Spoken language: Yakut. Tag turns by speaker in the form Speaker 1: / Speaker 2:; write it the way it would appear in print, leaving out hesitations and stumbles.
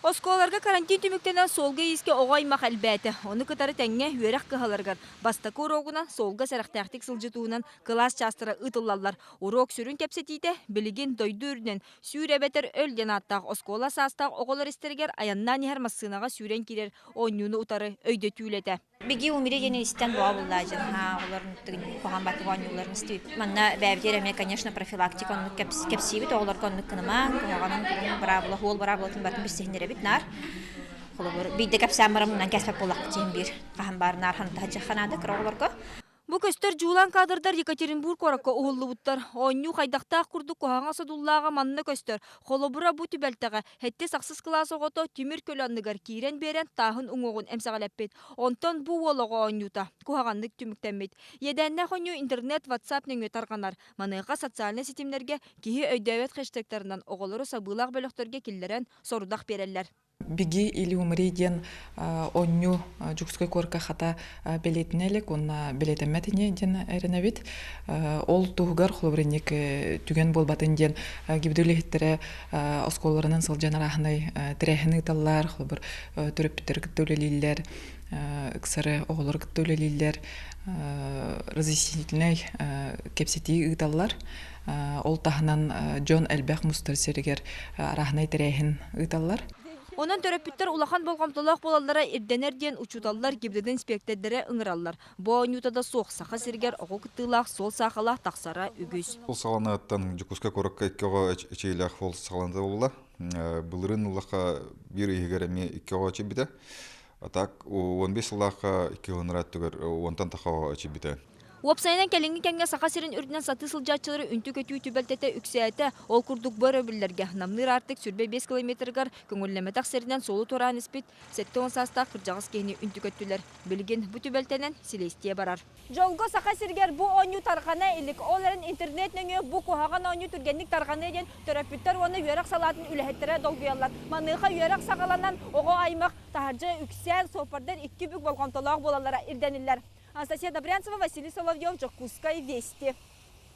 Speaker 1: Оскуолаларга карантин түмүктэнэн суолга-иискэ оҕо аймах элбээтэ. Ону кытары тэҥҥэ үөрэх кыһаларыгар бастакы уруогунан суолга сэрэхтээхтик сылдьыы туһунан кылаас чаастара ыытыллаллар. Уруок сүрүн кэпсэтиитэ билигин дойду үрдүнэн сүүр эбэтэр өл диэн ааттаах оскуола саастаах оҕолор истэригэр айаннаан иһэр массыынаҕа сүүрэн киирэр оонньууну утары өйдөтүү үлэтэ.
Speaker 2: Беги умри диэн истэн боҕо буллаадьын оҕолор куһаҕан баттык оонньуулларын истибит. Манна бэйэбитигэр эмиэ, конечно, профилактика оннук кэпсиибит, оҕолорго оннук гынымаҥ, куһаҕанын тугун быраабыла, суол быраабылатын барытын билсиһиннэрэбит наар. Холобур, биирдэ кэпсээн баран мунан кэспэт буоллахпыт иһин биир хаһан баар наар хантаһа наада кыра оҕолорго.
Speaker 1: Бу көстөр дьуулаан кадрдар Екатеринбург куоракка уһуллубуттар. Оонньуу хайдахтаах курдук куһаҕаҥа содуллааҕа манна көстөр. Холобура, бу түбэлтэҕэ сэттис-ахсыс кылаас оҕото тимир көлө анныгар киирэн биэрэн тааһын уҥуоҕун эмсэҕэлэппит. Онтон бу уол оҕо оонньуута куһаҕаннык түмүктэммит. Иэдээннээх оонньуу интернет, WhatsApp нөҥүө тарҕанар. Маныаха социальнай ситимнэргэ киһи өйдөөбөт хэштегтарынан оҕолору сабыылаах бөлөхтөргө киллэрэн сорудах биэрэллэр.
Speaker 3: Беги или умри диэн оонньуу Дьокуускай куоракка хата бэлиэтинэ илик уонна бэлиэтэммэт ини диэн эрэнэбит. Ол туһугар холобурунньук түгэн буолбатын диэн ГИБД үлэһиттэрэ оскуолаларынан сылдьан арааһынай тэрээһин ыыталлар, холобур төрөппүттэр кытта үлэлииллэр, ыксары оҕолор кытта үлэлииллэр, разъяснительнай кэпсэтии ыыталлар. Ол таһынан дьон элбэх мустар сиригэр арааһынай тэрээһин ыыталлар.
Speaker 1: Онон төрөппүттэр улахан болҕомтолоох буолаллара ирдэнэр диэн учууталлар ГИБДД инспиэктэрдэрэ ыҥыраллар. Бу оонньуута да суох Саха сиригэр оҕо кыттыылаах суол саахала тахсара үгүс.
Speaker 4: Ол саҕаланыттан Дьокуускай куоракка икки оҕо эчэйиилээх ол саҕаланыта буолла. Былырыын ыллахха биир ыйыгар эмиэ икки оҕо эчэйбитэ. А так 15 сыллаахха икки ылынара өттүгэр уонтан таха оҕо эчэйбитэ.
Speaker 1: Уопсайынан кэлиҥҥи кэмҥэ Саха сирин үрдүнэн сатыы сылдьааччылары үнтү көтүү түбэлтэтэ үксээтэ. Ол курдук бу өрөбүллэргэ Намныыр аартык 25 километрыгар көҥүллэммэтэх сиринэн суолу туораан испит 70 саастаах кырдьаҕас киһини үнтү көттүлэр. Билигин бу түбэлтэнэн силиэстийэ барар. Дьолго Саха сиригэр бу оонньуу тарҕана илик. Ол эрэн интернет нөҥүө бу куһаҕан оонньуу түргэнник тарҕаныа диэн төрөппүттэр уонна үөрэх салаатын үлэһиттэрэ долгуйаллар. Маныаха үөрэх саҕаланан оҕо аймах таһырдьа үксээн суоппардар икки бүк болҕомтолоох буолаллара ирдэниллэр. Анастасия Добрянцева, Василий Соловьев, Дьокуускай, Вести.